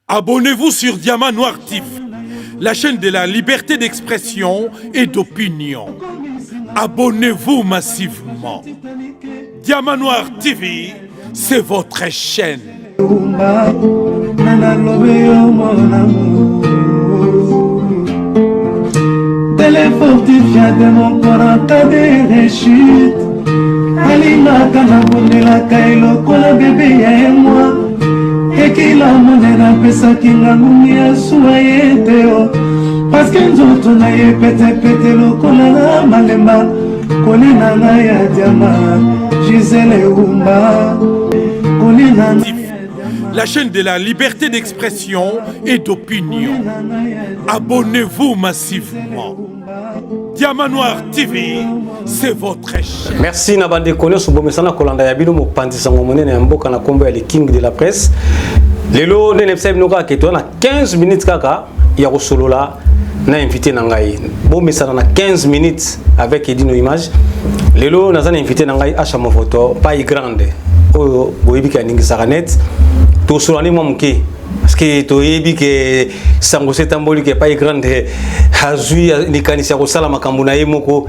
Abonnez-vous sur Diamant Noir TV, la chaîne de la liberté d'expression et d'opinion. Abonnez-vous massivement. Diamant Noir TV, c'est votre chaîne. Tele fortifiant de mon corps en cas de rechute. Alingaka nabondelaka ye lokola bebe ya ye mwa ekila monene apesaki nga ngungi ya suwa ye te o parceke nzoto na ye petepete lokola na malemba kolina na ya diama gisele umba kolina na La chaîne de la liberté d'expression et d'opinion. Abonnez-vous massivement. Diamant Noir TV, c'est votre chaîne. Merci na bandeko nyonso bomesana kolanda ya bino mopanzi sango monene ya mboka na kombo ya le king de la presse. Lelo nde nayebisa bino kaka ke toza na 15 minutes kaka ya kosolola na invité na ngai. Bomesana na 15 minutes avec Edino Image. Lelo naza na invité na ngai Asha Movoto, Pai Grande. Oyo boyebi ke aningisaka net. Tosolola nde mwa moke. Parce que toyebi ke sango se etamboli ke Pai Grande azwi likanisi ya kosala makambo na ye moko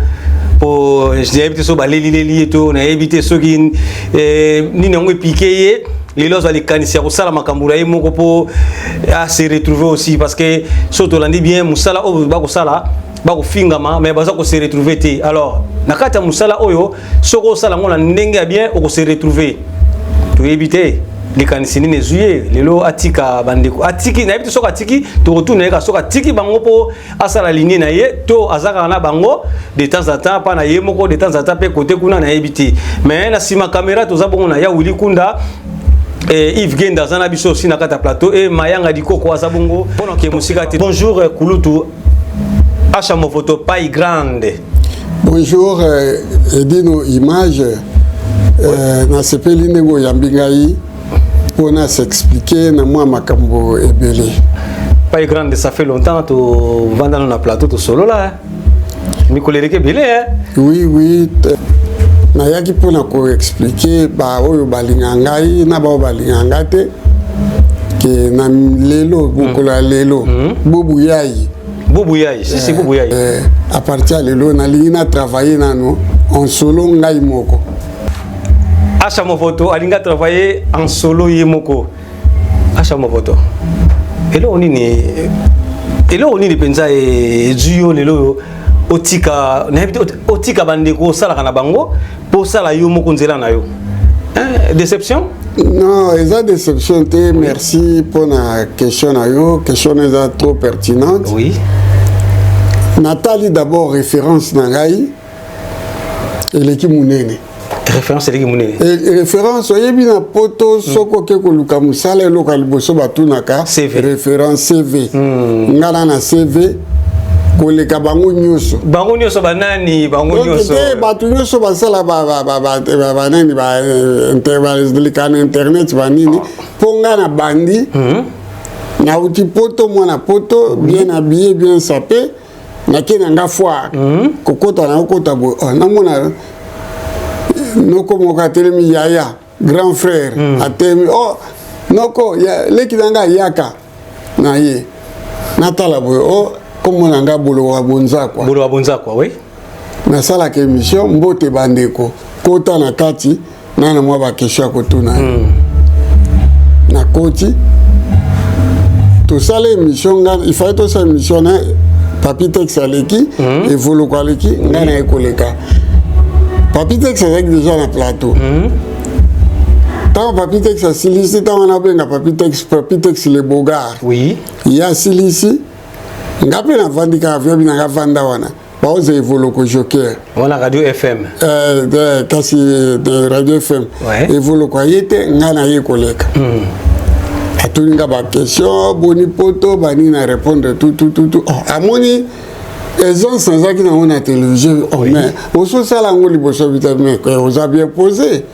po nayebi te soki balelileli ye to nayebi te soki eh, nini yango epike ye lelo azwa likanisi ya kosala makambo na ye moko mpo ase retrouver aussi parce que soki tolandi bien mosala oyo bakosala bakofingama mais baza kose retrouver te. Alors na kati ya mosala oyo, soki osala yango na ndenge ya bien, okose retrouver. Toyebi te likanisi nini ezwi ye lelo atika bandeko, atiki, nayebi te soki atiki, tokotuna ye kaka soki atiki bango mpo asala linie na ye to aza kaka na bango de temps en temps mpa na ye moko de temps en temps mpe kote kuna, nayebi te. Mais na nsima caméra toza bongo na ya Willy Kunda et Yves Genda aza na biso aussi na kati ya plateau et Mayanga Dikoko aza bongo mpona ke mosika te. Bonjour kulutu Asha Movoto Pai Grande. Bonjour Edino Image. Nasepeli ndenge oyambi ngai mpona s'expliquer na mwa makambo ebele. Pai Grande, ça fait longtemps tovanda na plateau tosolola, mikolo eleki ebele. Oui, nayaki mpona koexpliquer baoyo balinga ngai na baoyo balinga ngai te ke na lelo, mokolo ya lelo, Bubu Yai. Bubu Yai, si si, Bubu Yai. À partir ya lelo nalingi na travailler nano en solo, ngai moko. Asha Movoto alingi travailler en solo, ye moko. Asha Movoto, eloko nini, eloko nini mpenza ezwi yo lelo oyo otika, nayebi te, otika bandeko osalaka na bango mpo osala yo moko nzela na yo? Déception? Non, eza déception te. Merci mpona question na yo, question na eza trop pertinente. Natali d'abord référence na ngai eleki monene. Référence eleki monene. Référence, oyebi, na poto soki oke koluka mosala, eloko ya liboso batunaka CV. Référence, CV. Nga na na CV koleka bango nyonso. Bango nyonso banani? Bango Donc nyonso? Te, bato nyonso basala banani, baleka na internet, banini, mpo nga na bandi nauti poto, mwana poto, bien habillé, bien sapé, nake na nga foire, kokota na okota boye, oh, namona noko moko atelemi, yaya, grand frère, atelemi: "Oh noko ya, leki na nga, yaka na ye." Natala boye, oh, kombo na nga Bolowa Bonzakwa. Bolowa Bonzakwa, oui. Nasalaka émission Mbote Bandeko. Kota na kati na mwa baquestion ya kotuna ye. Nakoti, tosala émission. Nga il fallait tosala émission na Papi Tex aleki, Evoloko aleki, ngai naye koleka. Papi Tex azalaki déjà na plateau. Ntango Papi Tex asilisi, ntango wana abenga Papi Tex, Papi Tex le Bogar, ye asilisi, nga mpe navandi kaka, viobi na nga vanda wana, baoza Evoloko Joker. Wana Radio FM. Kasi Radio FM. Evoloko aye te, ngai naye koleka. Atuni nga baquestion, boni poto, banini, na répondre tutututu. Oh, amoni aisance nazalaki nango na télévision. Oh, mais ososala yango liboso bita, mais oza bien posé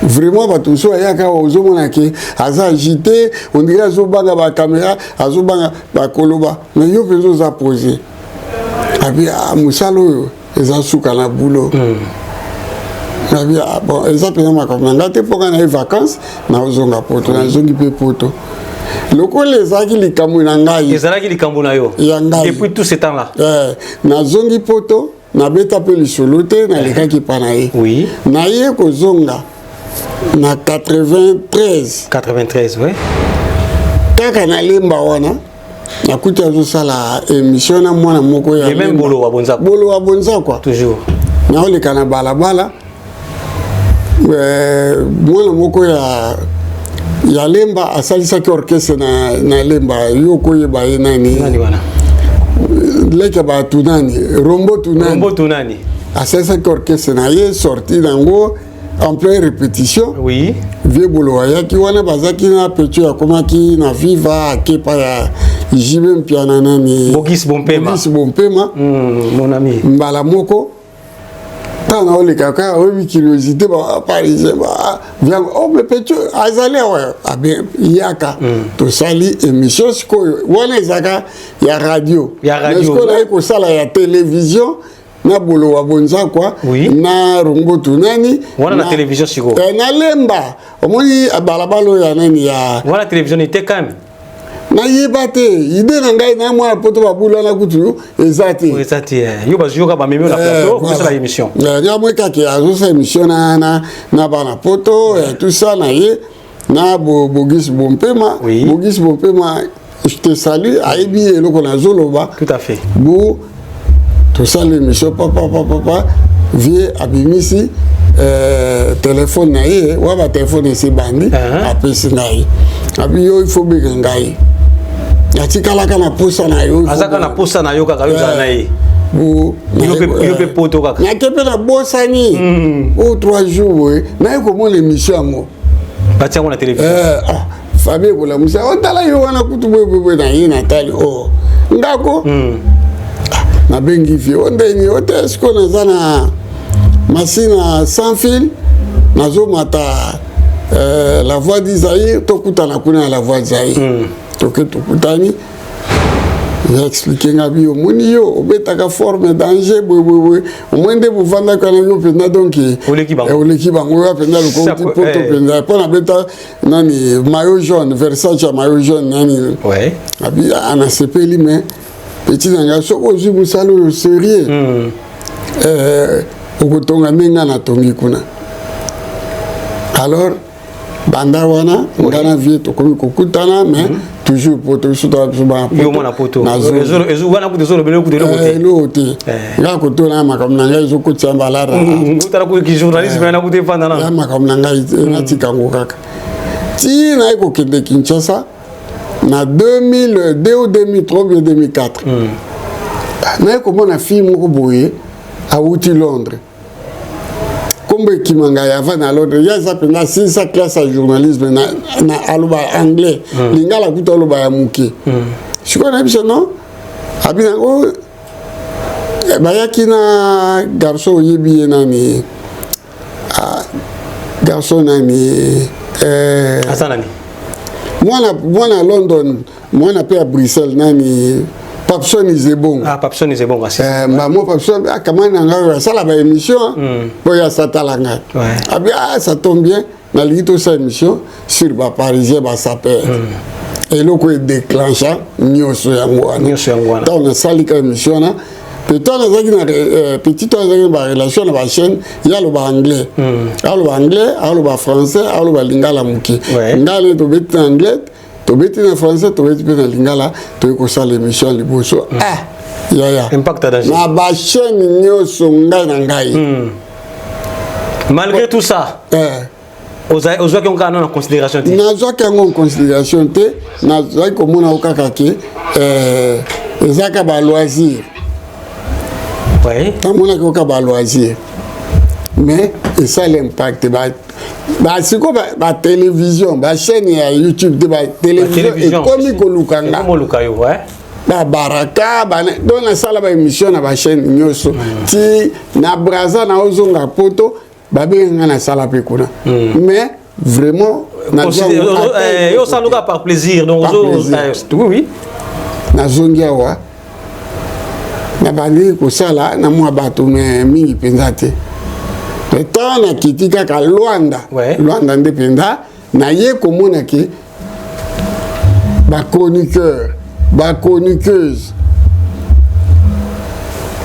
vraiment. Bato mosusu ayaka, ozomona ke aza agité, on dirait azobanga bacaméra, azobanga bakoloba, mais yo mpenza oza posé. Abi ah, mosala oyo eza suka na bulo. Nabi ah, bon, eza mpenza makambo na ngai te, mpo ngai na ye vacance, naozonga poto, nazongi mpe poto. Lokola ezalaki likambo na ngai, ezalaki likambo na yo ya ngai depuis tout ce temps là. Nazongi poto, nabeta mpe lisolo te, nalekaki mpa na ye. Naye kozonga na 93. 93, oui. Kaka nalemba wana, nakuti azosala émission na mwana moko ya Le même Lemba. Bolo wa Bonzakwa. Bolo wa Bonzakwa. Toujours. Naoleka na balabala, mwana moko ya Lemba asalisaki orchestre na Lemba. Yo koyeba ye nani? Nani wana? Leke bato nani, Rombo Tunani. Rombo Tunani. Asalisaki orchestre na ye, sorti nango en plein répétition. Vieux Bolo ayaki wana, bazalaki na petio, akomaki na Viva, akepa ya Jibe Mpiana, nani? Bogis Bompema. Bogis Bompema. Mon ami. Mbala moko ntango naoleka kaka, oyebi, curiosité, baparisien viango: "Oh, mais petio azali awa." Abe yaka, tosali émission. Sikoyo wana ezalaka ya radio. Ya radio. Mais sikoyo naye kosala ya télévision na Bolo wa Bonzakwa na Rombo Tunani. Wana na télévision sikoyo? Nalemba, omoni balabala oyo ya nani ya Wana télévision ete quand même. Nayeba te, idée na ngai na mwana poto, babulu wana kutu eza te. Eza te, yo bazwi yoka, bamemi yo na plateau kosala émission. Nga mwe kaka azosala émission na bana poto, tout ça na ye na Bogis Bompema. Bogis Bompema, je te salue, ayebi eloko nazoloba. Tout à fait. Bu tosala émission, papa papa papa, vieux abimisi telefone na ye wa, batelefone esi ebandi. Apesi ngai, abi: "Yo, il faut benga ngai, natikalaka na posa na yo." Azaka na posa na yo kaka, yo ozala na ye. Bu Yo mpe poto kaka. Nake mpe nabosani o 3 jours boye, naye komona émission yango. Batia yango na télévision. Ah, Fabien ekolamusa: "Otala yo wana kutu boye boye boye." Na ye natali o ndako. Ah, nabengi vieux: "O ndeni o te, sikoyo naza na masine sans fil, nazomata La Voix du Zaïre, tokutana kuna na La Voix du Zaïre." Toke, tokutani, ya expliquer nga bi: "Omoni, yo obetaka forme danger boyeboyeboye, omoi nde bovandaka na yo mpenza, donc Oleki bango. Oleki bango oyo mpenza lokoti poto mpenza mpo nabeta nani, maillot jaune, Versace ya maillot jaune nani." Abi: "Anasepeli, mais petit na ngai, soki ozwi mosala oyo sérieux, okotonga ndenge nga natongi kuna." Alors banda wana, nga na vieux tokomi kokutana, mais toujours poto, biso toza biso bana. Yo mwana poto. Wana kutu ezolobela kutu eloko te. Eloko te. Nga kotona makambo na ngai ezokotisa balara. Otala kuki journalisme wana kutu efanda na ya makambo na ngai, natika yango kaka ti naye kokende Kinshasa na 2002 ou 2003 ou bien 2004. Naye komona fille moko boye awuti Londres, nkombo ekima ngai, ava na Londres. Ye aza mpenza asilisa classe ya journalisme na aloba anglais, lingala kutu aloba ya moke. Sikoyo nayebi biso non, abi nango bayaki na garçon, oyebi ye nani? Ah, garçon nani? Aza nani? Mwana London, mwana mpe ya Bruxelles, nani, Papson Izebongo. Ah, Papson Izebongo asi. Mbamo Papson akamani na ngai, asala baémission mpo ye asatala ngai. Abi: "Ah, ça tombe bien, nalingi tosala émission sur baparisien, basapeur." Eloko edéclencha nyonso yango wana. Nyonso yango wana. Ntango nasalika émission wana, pe ntango nazalaki na petit to azalaki na barelation na bachaîne, ye aloba anglais, aloba anglais, aloba français, aloba lingala moke. Ngai ne tobeti na anglais, tobeti na français, tobeti mpe na lingala. Toyei kosala émission ya liboso, ah yaya, Impact danger. na bachaîne nyonso, ngai na ngai. Malgré tout ça, ozwaki yango kaka na considération te? Nazwaki yango en considération te. Nazwaki komona yo kaka ke ezaka baloisir. Namonaki kaka baloisir, mais esala impact. Basiko batélévision, bachaîne ya YouTube te, batélévision ekomi koluka nga. Ekoluka yo, ouais. Babaraka donc nasala baémission na bachaîne nyonso ti na Braza. Na ozonga poto, babenga nga, nasala mpe kuna, mais vraiment Yo osala kaka par plaisir donc. Par plaisir. Oui. Nazongi awa, nabandi kosala na mwa bato, mais mingi mpenza te. Ntango nakiti kaka Lwanda, Lwanda nde mpenza naye komona ke Bachroniqueur, bachroniqueuse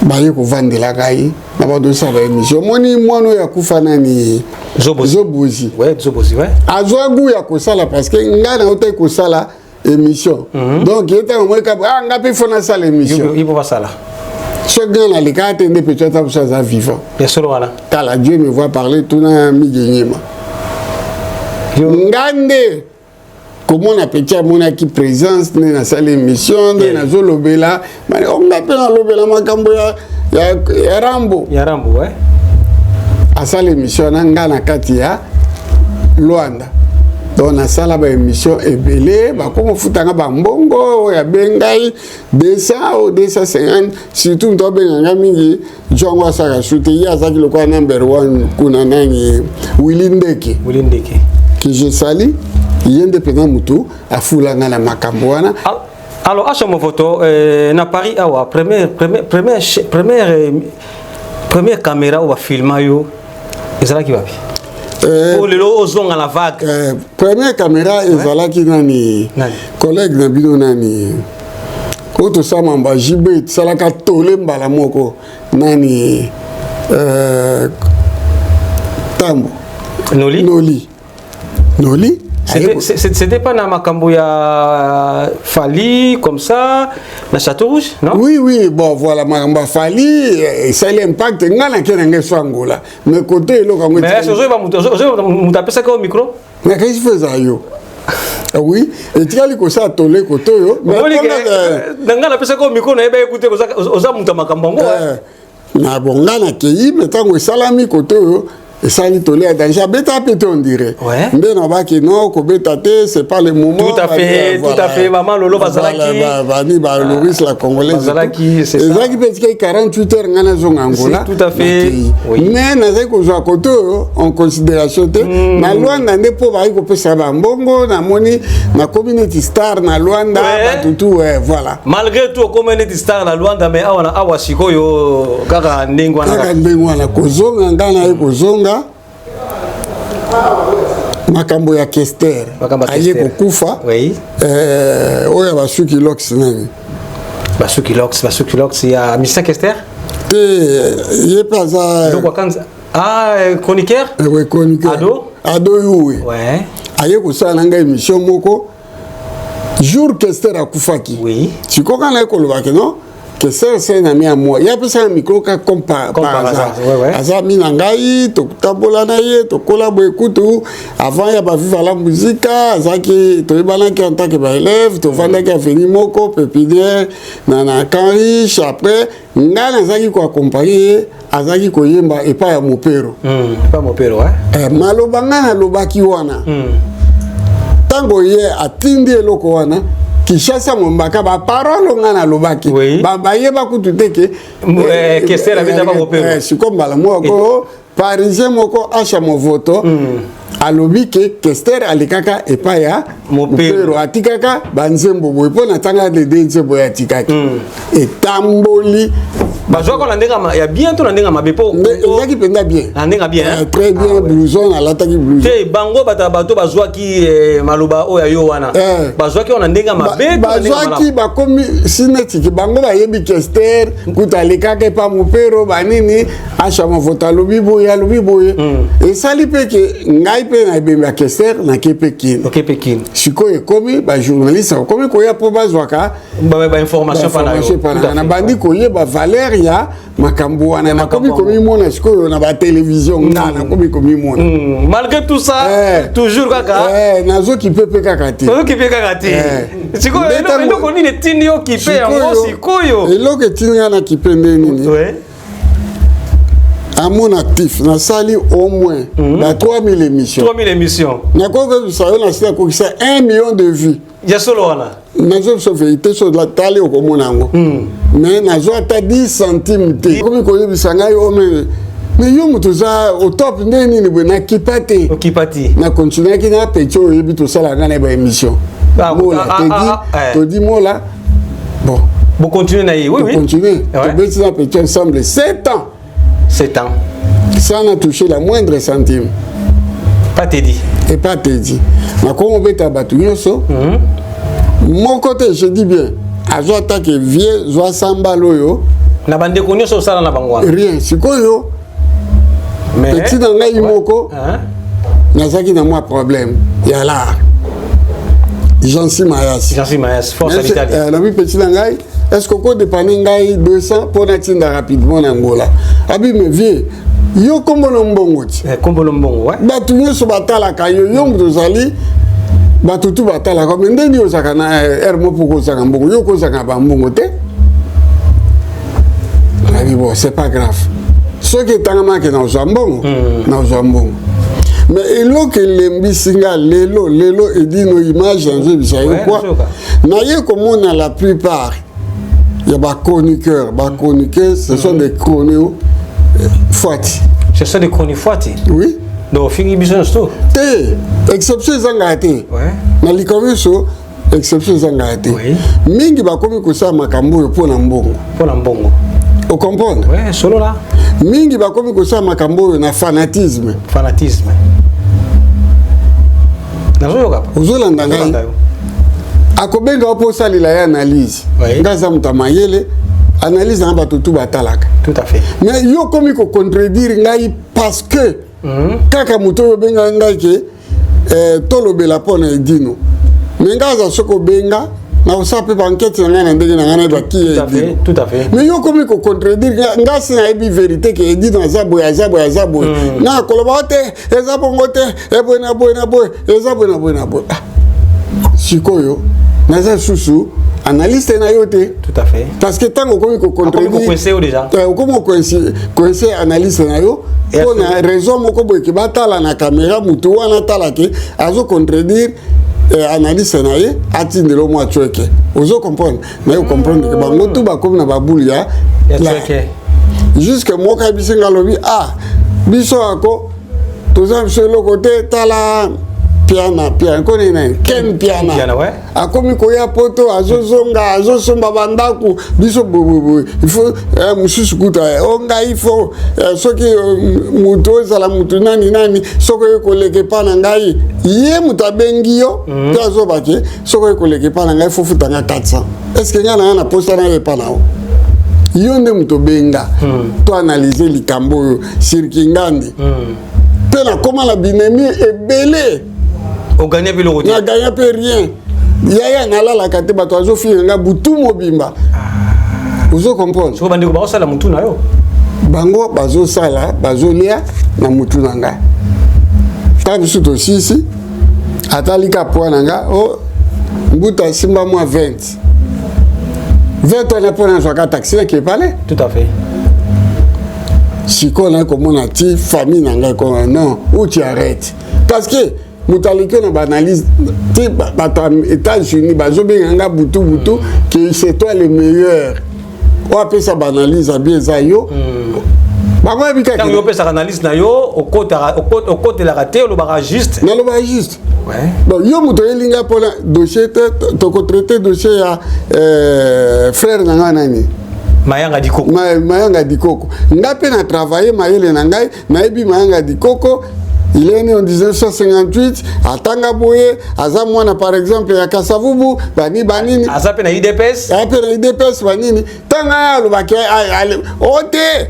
baye kovandela ngai na bando osala baémission. Omoni mwana oyo akufa, nani? Zobozi. Ouais, Zobozi, ouais. Azwa goût ya kosala parce que ngai nautaki kosala émission. Donc ye ntango moi kaka, ah, nga mpe fo nasala émission. Ye mpo basala. Soki ngai nalekaka te nde peut-être ata biso aza vivant. Ya solo wana. Tala, Dieu me voit parler. Tuna Migenyema, nga nde komona petit amonaki présence nde nasali émission, nde nazolobela nga mpe nalobela makambo ya Rambo. Ya Rambo, ouais. Asala émission wana, nga na kati ya Lwanda. Donc nasala baémission ebele, bakoma ofutanga bambongo oyo abengai 200 o 250. Surtout moto abenga nga mingi, jongo asalaka su te, ye azalaki lokola number one kuna, nani, Willi Ndeke. Willi Ndeke. Que je sali, ye nde mpenza motu afulanga na makambo wana. Alors, Acha Movoto, na Paris awa, première caméra oyo bafilma yo ezalaki wapi? Po lelo ozonga na vague. Première caméra ezalaki nani? Nani? Collègue na bino, nani, oyo tosala mambo ya JB, tosalaka tole mbala moko, nani, Tambo. Noli. Noli, Noli. C'était pas na makambo ya Fali comme ça na Château Rouge, non? Oui, bon, voilà, makambo ya Fali esali impact. Ngai nake na ngai so Angola, mais kote eloko yango. Mais ozoyeba moto apesaki yo micro? Nakasi fo ezala yo. Ah oui, etikali kosala tole kote oyo. Na ngai napesaki yo micro, nayeba ekute oza moto ya makambo yango. Na bon, ngai nakei, me ntango esalami kote oyo, esali tole ya danger, abeta mpe te, on dirait nde nabaki no kobeta te, c'est pas le moment. Tout à fait, tout à fait. Mama Lolo bazalaki. Bani, baloris la congolaise. Bazalaki, c'est ça. Ezalaki mpe etikaki 48 heures ngai nazonga Angola. Tout à fait. Mais nazali kozwa kote oyo en considération te. Na Lwanda nde mpo bazali kopesa bambongo, namoni nakomi neti star na Lwanda, batutu, voilà. Malgré tout okomi neti star na Lwanda, mais awa na awa sikoyo kaka ndenge wana. Kaka ndenge wana. Kozonga, ngai naye kozonga, makambo ya Kester aye kokufa, oyo ya basuki locks, nani? Basuki locks, basuki locks ya Mr Kester. Te, ye mpe aza. Ah, chroniqueur. Oui, chroniqueur. Ado. Ado Yuwe. Aye kosala na ngai émission moko jour Kester akufaki. Sikoyo kaka naye kolobaki non, Kester c'est un ami à moi, ye apesaka micro kaka comme par hasard. Aza ami na ngai, totambola na ye, tokola boye. Kutu avant ya baviva la Musica, azalaki, toyebanaki en tant que baélève, tovandaki avenue moko, pépinière, na Camp Riche. Après ngai nazalaki koaccompagne ye, azalaki koyemba epai ya Mopero. Epai Mopero. Maloba ngai nalobaki wana, ntango ye atindi eloko wana Kinshasa mombaka, baparole ngai nalobaki, bayeba kutu te ke siko mbala moko parisien moko Asha Movoto alobi ke Kester alekaka epai ya Mopero, atikaka banzembo boye, mpo na ntanga dede nzembo oyo atikaki etamboli. Bazwaka na ndenge ya bien to na ndenge ya mabe? Po ezalaki mpenza bien. Na ndenge ya bien. Très bien. Blouson, alataki blouson. Te, bango bato bazwaki maloba oyo ya yo wana, bazwaki wana ndenge ya mabe? Bazwaki, bakomi si netiki bango bayebi Kester kuta alekaka epa Mopero, banini, Asha Movoto alobi boye, alobi boye. Esali mpe ke ngai mpe na ebembe ya Kester nake mpe Kini. Oke mpe Kini. Sikoyo ekomi bajournaliste bakomi koya mpo bazwaka bainformation. Pana na bandi koyeba valeur ya makambo wana, nakomi komimona sikoyo na batelevizio, nga nakomi komimona. Malgré tout ça, toujours kaka. Nazokipe mpe kaka te. Ozokipe kaka te. Sikoyo eloko nini etindi yo kipe yango sikoyo? Eloko etindi nga na kipe nde nini? À mon actif, nasali au moins ba 3000 émissions. 3000 émissions. Nakoki koyebisa yo, nasili akokisa 1 million de vues. Ya solo wana. Nazo vérité, so tali okomona yango, mais nazwa ata 10 centime te. Okomi koyebisa ngai o mais yo moto oza au top, nde nini boye? Nakipa te. Okipa te. Na continuaki na petit oyo oyebi, tosala ngai na baémission. Mola tedi, todi Mola, bon. Bocontinue na ye, oui. Tocontinue, tobeti na petit ensemble 7 ans. 7 ans. Sans na toucher la moindre centime. Pas Teddy. Et pas Teddy. Nakomi obeta bato nyonso. Moko te, je dis bien. Azwa ata ke vie, zwa sambala oyo. Na bandeko nyonso osala na bango wana. Rien. Sikoyo, petit na ngai moko, nazalaki na mwa problème ya lar. Jansi Mayasi. Jansi Mayasi, force à l'Italie. Nabi petit na ngai, est-ce que okodepane ngai 200 mpo natinda rapidement na Angola? Abi, mais vieux, yo kombo na mbongo ti. Kombo na mbongo, ouais. Bato nyonso batalaka yo, yo moto ozali, bato tu batalaka, mais ndenge ozalaka na aire mo mpo kozanga mbongo, yo kozanga bambongo te. Nabi bon, c'est pas grave. Soki etangamaki nazwa mbongo, nazwa mbongo. Mais eloko elembisi nga lelo lelo, edino image nazoyebisa yo kwa naye komona la plupart ya bachroniqueur, bachroniqueur, ce sont des chroniqueurs fwati. Ce sont des chronifuati. Oui. Donc ofingi biso nyonso? Te, exception ezangaka te. Na likambo nyonso exception ezangaka te. Mingi bakomi kosala makambo oyo mpo na mbongo. Mpo na mbongo. Ocomprendre? Ouais, solo la. Mingi bakomi kosala makambo oyo na fanatisme. Fanatisme, nazoyoka. Ozolanda ngai? Akobenga yo mpo osalela ye analyse. Ngai aza moto ya mayele, analyse na bato tu batalaka. Tout à fait. Mais yo okomi kocontredire ngai parce que kaka moto oyo obenga ngai ke tolobela mpo na edino. Mais ngai aza, soki obenga, nakosala mpe baenquête na ngai na ndenge na ngai, nayeba ki ye edino. Tout à fait. Mais yo okomi kocontredire ngai, si nayebi vérité ke edino aza boye, aza boye, aza boye, nga koloba o te, eza bongo te, eboye na boye na boye, eza boye na boye na boye. Sikoyo naza susu analyste na yo te. Tout à fait. Parce que ntango okomi kocontredire déjà, okomi kocoincer analyste na yo mpo na raison moko boye ke batala na caméra, motu wana atala ke azocontredire analyste na ye, atindela mwa cweke. Ozo comprendre? Na yo comprendre ke bango tu bakomi na babulu ya jusque moko ayebisi nga, alobi: "Ah, biso ako toza biso eloko te." Tala Piana, Piana koni nani, Ken Piana akomi koya poto, azozonga, azosomba bandako. Biso boyeboye, il faut mosusu kuta o ngai, il faut soki motu ozala motu nani nani, soki oye koleka epa na ngai, ye moto abengi yo mpe azobake, soki oye koleka epa na ngai, faut futanga 400. Est ce que ngai na ngai na posa na ye epa na yo? Yo nde moto obenga to analyse likambo oyo sirkingandi mpe nakóma na binemi ebele. Ogagner biloko te. Nagagner mpe rien, yaya. Nalalaka te, bato azofinga nga butu mobimba. Ozo comprendre? Soko bandeko bakosala mutu na yo. Bango bazosala, bazolia na mutu na ngai. Ntango biso tosisi, atali ka poids na nga, o mbuta asimba mwa 20 20 wana mpo nazwaka taxi nake pale. Tout à fait. Sikoyo naye komona ti famille na ngai koma non, ou tu arrêtes, parce que moto aleki na baanalyse ti bato ya États-Unis bazobenga nga butu butu ke c'est toi le meilleur oyo apesa baanalyse abi eza yo. Bango yebi kaka. Ntango yo opesaka analyse na yo, okotelaka te, olobaka juste. Nalobaka juste. Bon, yo moto oyeli nga mpona dossier te, tokotraite dossier ya frère na ngai nani? Mayanga Dikoko. Mayanga Dikoko. Nga mpe na travaille mayele na ngai, nayebi Mayanga Dikoko, il est né en 1958, atanga boye, aza mwana par exemple ya Kasavubu, bani banini. Aza mpe na UDPS. Aza mpe na UDPS, banini. Ntango aye alobaki o te,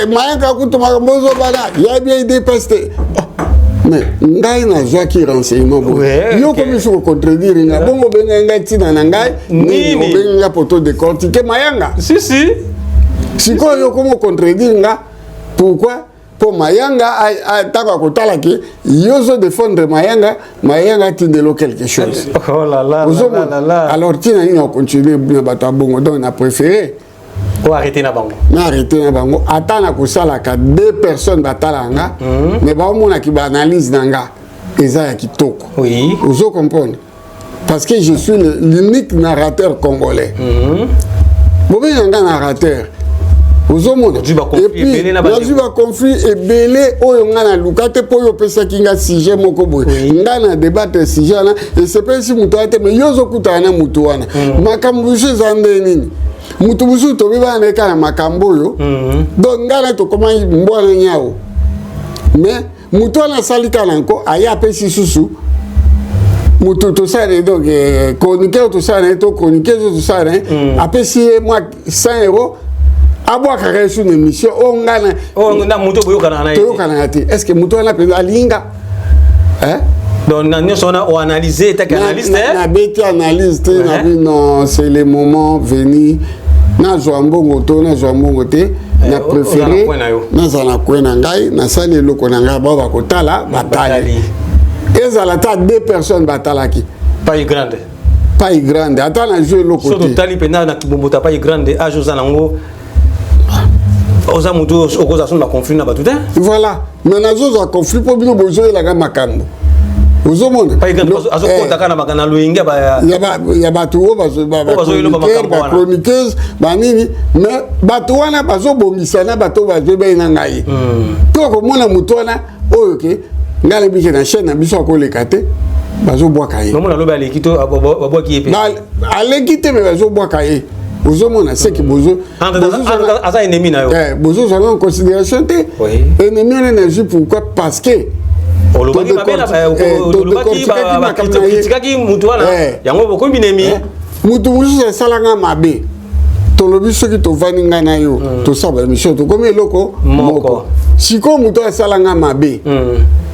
Mayanga kutu makambo ozobana yayebi UDPS te. Mais ngai nazwaki renseignement boye, yo komi soki ocontredire nga bongo, obengai ngai ntina na ngai nini? Obengi nga po todécortiquer Mayanga. Si si. Sikoyo yo komi ocontredire nga, pourquoi? Mpo Mayanga, ntango akotalaki yo ozodéfendre Mayanga, Mayanga atindelo quelque chose. Oh là là là là. Alors ntina nini akontinue na bato ya bongo? Donc na préféré o arrêté na bango. Na arrêté na bango. Ata na kosalaka, deux personnes batalaka nga, mais baomonaki baanalyse na nga eza ya kitoko. Ozo comprendre? Parce que je suis l'unique narrateur congolais. Bobenga nga narrateur, ozomona? Nazwi baconflit ebele oyo ngai naluka te, mpo oyo opesaki nga sujet moko boye, ngai na débattre sujet wana, esepelisi moto wana te, mais yo ozokutana na motu wana, makambo mosusu eza nde nini, motu mosusu tobebana na ye kaka na makambo oyo. Donc ngai na tokomaki mbwana nyao, mais motu wana asali kaka na nko, aye apesi susu. Moto tosala na ye, donc chroniqueur tosala na ye to chroniqueuse oyo tosala na ye, apesi ye mwa 100 euro, abwakaka ye su na émission oyo ngai na Oyo na moto boyokanaka na ye te. Toyokanaka te. Est ce que moto wana mpenza alinga, hein? Donc na nyonso wana oanalyse etaki analyste, hein? Nabeti analyse te. Nabi non, c'est le moment venu, nazwa mbongo to nazwa mbongo te, na oza na préféré coin na yo. Nazala na coin na ngai, nasali eloko na ngai, bao bakotala batali. Batali. Ezala ata deux personnes batalaki. Pai Grande. Pai Grande, ata nazwi eloko So te. Totali mpenza na kibombota, Pai Grande, age oza nango, oza motu okozala so na baconflit na bato te. Voilà, mais nazozwa conflit mpo bino bozoyelaka makambo, ozomona. Pai Grande azokota kaka na loyenge ya Ya bato oyo Oyo bazoyeloba makambo wana. Bachroniqueuse banini, mais bato wana bazobongisa na bato oyo bazobai na ngai to komona moto wana oyo ke ngai nayebi ke na chaîne na biso akoleka te, bazobwaka ye. Nomona alobi aleki to babwaki ye mpe. Aleki te, mais bazobwaka ye, ozomona seke bozo Aza ennemi na yo. Bozozwa en considération te. Ennemi wana nazwi pourquoi? Parce que Olobaki mabe na olobaki, bakritikaki mutu wana, yango bokomi binemi. Mutu mosusu asalanga mabe, tolobi soki tovandi ngai na yo, tosala baémission, tokomi eloko moko. Sikoyo moto asalanga mabe,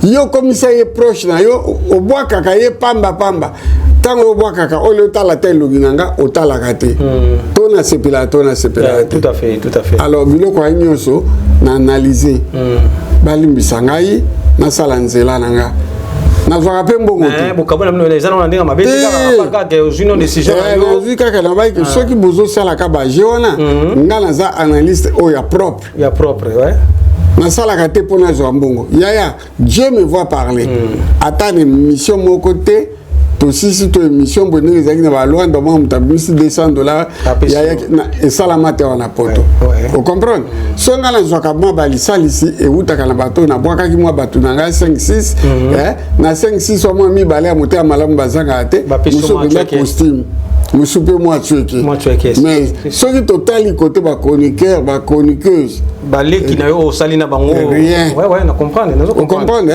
yo okomisa ye proche na yo, obwakaka ye pamba pamba. Ntango obwakaka oyo, otala te elongi na nga, otalaka te to nasepelaka to nasepelaka te. Tout à fait, tout à fait. Alors biloko ya nyonso na analyse, balimbisa ngai, nasala nzela na nga, nazwaka mpe mbongo te. Bokabona bino eza na ndenge mabe te, kaka kaka ozwi no décision na yo. Nazwi kaka na bayike, soki bozosalaka baje wana, nga naza analyste oyo ya propre. Ya propre, ouais. Nasalaka te mpo nazwa mbongo, yaya. Dieu me voit parler. Ata na émission moko te tosisi to émission boye ndenge ezalaki na balwanda, mwa moto abimisi 200 $, esalama te wana poto, ocomprendre. So ngai nazwaka mwa balisalisi ewutaka na bato oyo nabwakaki, mwa bato na ngai 5 6 na 5 6 wa mwa mibale ya motema malamu bazangaka te. Mosusu mpenza costume, mosusu mpe mwa tsweke. Mais soki totali kote bachroniqueur, bachroniqueuse, Baleki na yo osali na bango. Rien. Ouais, na comprendre, nazo comprendre.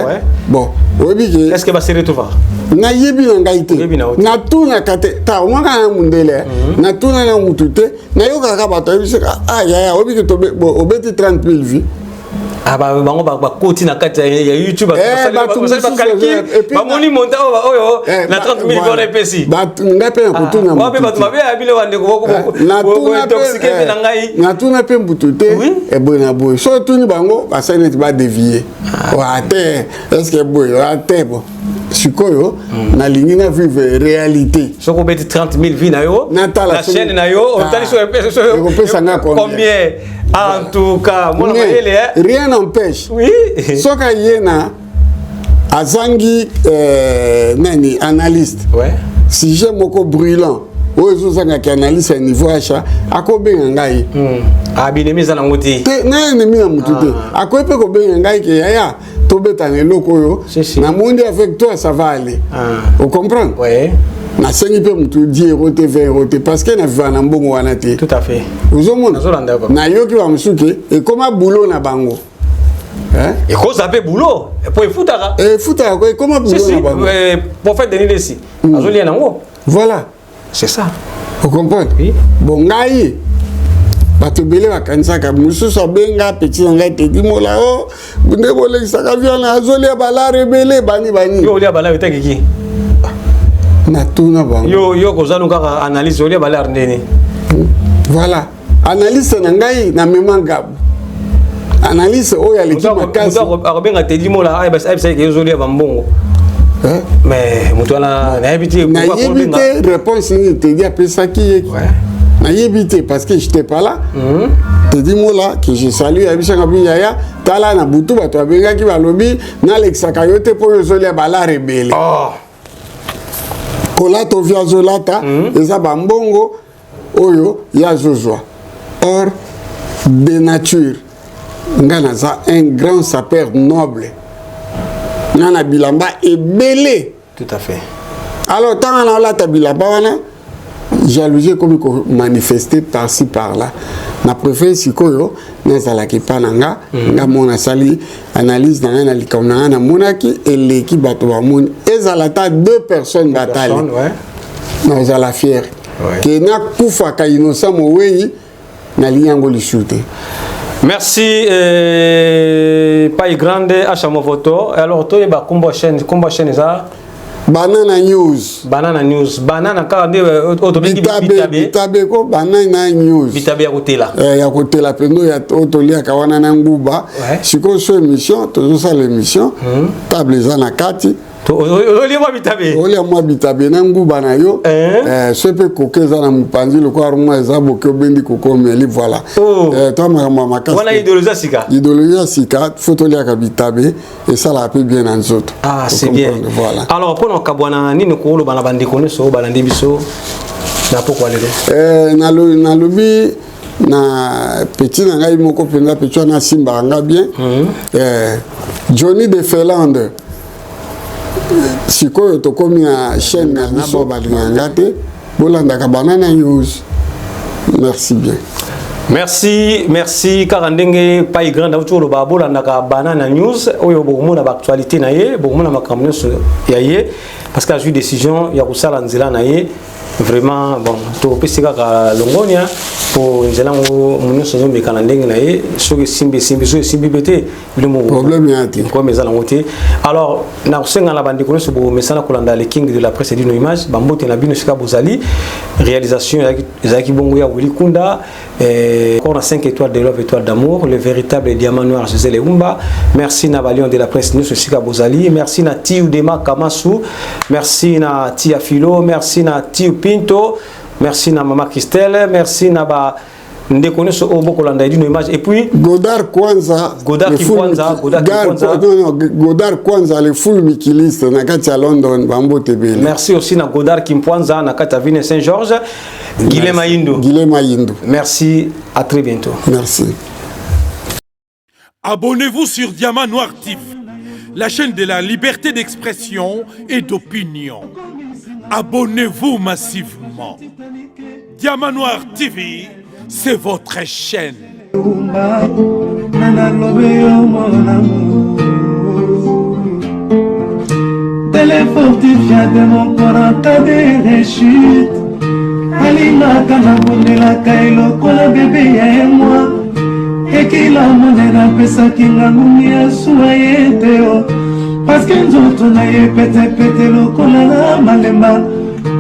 Bon, oyebi ke Est ce que ba se retrouva? Nayebi na ngai te, natunaka te. Ta omwaka na mundele, natuna na mutu te, nayokaka bato ayebisaka: "Ah yaya, oyebi ke obeti 30 000 vues." Ah, bango bakoti na kati ya YouTube, bacalcul, bamoni montant oyo na 30 000 wana epesi. Ngai mpe nakotuna. Mpe bato mabe ya bino, bandeko, intoxiqué mpe na ngai. Natuna mpe mbutu te. Eboye na boye, so otuni bango, basali neti badévier ate. Est ce que boye ate? Bon, sikoyo nalingi na vivre réalité. Soki obeti 30 000 vues na yo na chaîne na yo, otali Ekopesa nga combien? En tout cas, mwana mayele. Rien n'empêche. Soki aye na azangi nani analyste, sujet moko brûlant oyo ezozangaki analyste ya niveau acha, akobenga ngai. Abinemi eza nango te. Te, na ennemi na motu te. Akoki mpe kobenga ngai ke: "Yaya, tobeta na eloko oyo, namoni avec toi ça va aller." Ocomprendre? Nasengi mpe motu 10 euro te, 20 euro te, parce que naviva na mbongo wana te. Tout à fait. Ozomona, nayoki bamosusu ke ekoma boulot na bango. Ekozala mpe boulot po efutaka. Efutaka, ekoma boulot na bango. Prophète Denis Lesi azolia nango. Voilà. C'est ça. Ocomprendre? Oui. Bon, ngai bato ebele bakanisaka, mosusu abenga petit na ngai Tedi Mola o nde bolekisaka viana, azolia balare ebele, bani bani. Yo olia balare etakiki? Natuna bango. Yo kozanu kaka analyse, olia balare ndeni? Voilà, analyse na ngai namema ngabu, analyse oyo aleki makasi. Akobenga Tedi Mola, ayebisaki ozolia bambongo, mais moto wana nayebi te. Nayebi te réponse nini Tedi apesaki ye, nayebi te, parce que j'étais pas là. Tedi Mola que je salue, ayebisaka bi: "Yaya, tala, na butu bato babengaki, balobi nalekisaka yo te mpo oyo ozolia balare ebele." Kolata ovi azolata eza bambongo oyo ye azozwa. Or de nature nga naza un grand sapeur noble, nga na bilamba ebele. Tout à fait. Alors ntango naolata bilamba wana, jalousie ekomi komanifeste par-ci par-là. Na préfère sikoyo Nazalaki epa na nga. Nga mo nasali analyse na ngai na likambo na ngai, namonaki eleki bato bamoni, ezala ata deux personnes batali, nazala fier. Ke nakufaka innocent mowei, nalingi yango lisu te. Merci, Pai Grande Acha Movoto. Alors toyeba kombo chaîne, kombo chaîne eza? Banana News. Banana News, banana kaka nde oyo tobengi bitabe. Bitabe ko, Banana News. Bitabe ya kotela. Ya kotela mpenza, oyo toliaka wana na nguba. Sikoyo so émission, tozosala émission, table eza na kati. Olia mwa bitabe. Olia mwa bitabe na nguba na yo. So mpe koko eza na mopanzi lokola armoire eza boke, obendi koko, omeli, voilà. To makambo ya makasi. Wana idéologie ya sika. Idéologie ya sika, faut toliaka bitabe, esalaka mpe bien na nzoto. Ah, c'est bien. Voilà. Alors, mpona kokabwana, nini koloba na bandeko nyonso oyo balandi biso na pokwa lelo? Nalobi na petit na ngai moko mpenza, petit wana asimbaka nga bien, Johnny de Finlande. Sikoyo tokomi na chaîne na biso, balingaka nga te, bolandaka Banana News. Merci bien. Merci, merci. Kaka ndenge Pai Grande auti koloba, bolandaka Banana News oyo, bokomona baactualité na ye, bokomona makambo nyonso ya ye, parce que azwi décision ya kosala nzela na ye. Vraiment, bon, topesi kaka longonia po nzela yango nyonso azomeka na ndenge na ye. Soki esimbi, esimbi; soki esimbi mpe te, bino Problème ya te. Problème eza nango te. Alors, na kosenga na bandeko nyonso bomesana kolanda le King de la Presse Dino Image, bambote na bino esika bozali. Réalisation ezalaki bongo ya Willy Kunda. Encore na 5 étoiles de love, étoile d'amour, le véritable diamant noir, Gisèle Eumba. Merci na balion de la presse nyonso esika bozali. Merci na Tiu Dema Kamasu, merci na Tia Philo, merci na Tiu Pinto, merci na Mama Christelle, merci na ba ndeko nyonso oyo bokolanda Edino Image et puis Godard Kwanza. Godard Kwanza, Godard Kwanza. Non, non, Godard Kwanza, le full mikiliste na kati ya London, bambote ebele. Merci aussi na Godard Kimpwanza na kati ya Ville Saint-Georges, Guilhem Ayindu. Guilhem Ayindu. Merci, à très bientôt. Merci. Abonnez-vous sur Diamant Noir TV, la chaîne de la liberté d'expression et d'opinion. Abonnez-vous massivement. Diamant Noir TV, c'est votre chaîne. Nalobi yo mon amour, téléfortifiant de mon corps en cas de rechute. Alingaka nabondelaka elokola bebe ya ye mwa ekila monene, apesaki nga ngungi ya suwa ye te o, parce que nzoto na ye petepete lokola na malemba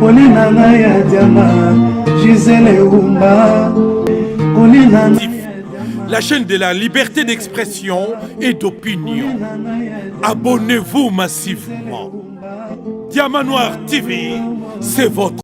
kolina ngai ya diama, Gisele Umba, kolina. La chaîne de la liberté d'expression et d'opinion. Abonnez-vous massivement. Diamant Noir TV, c'est votre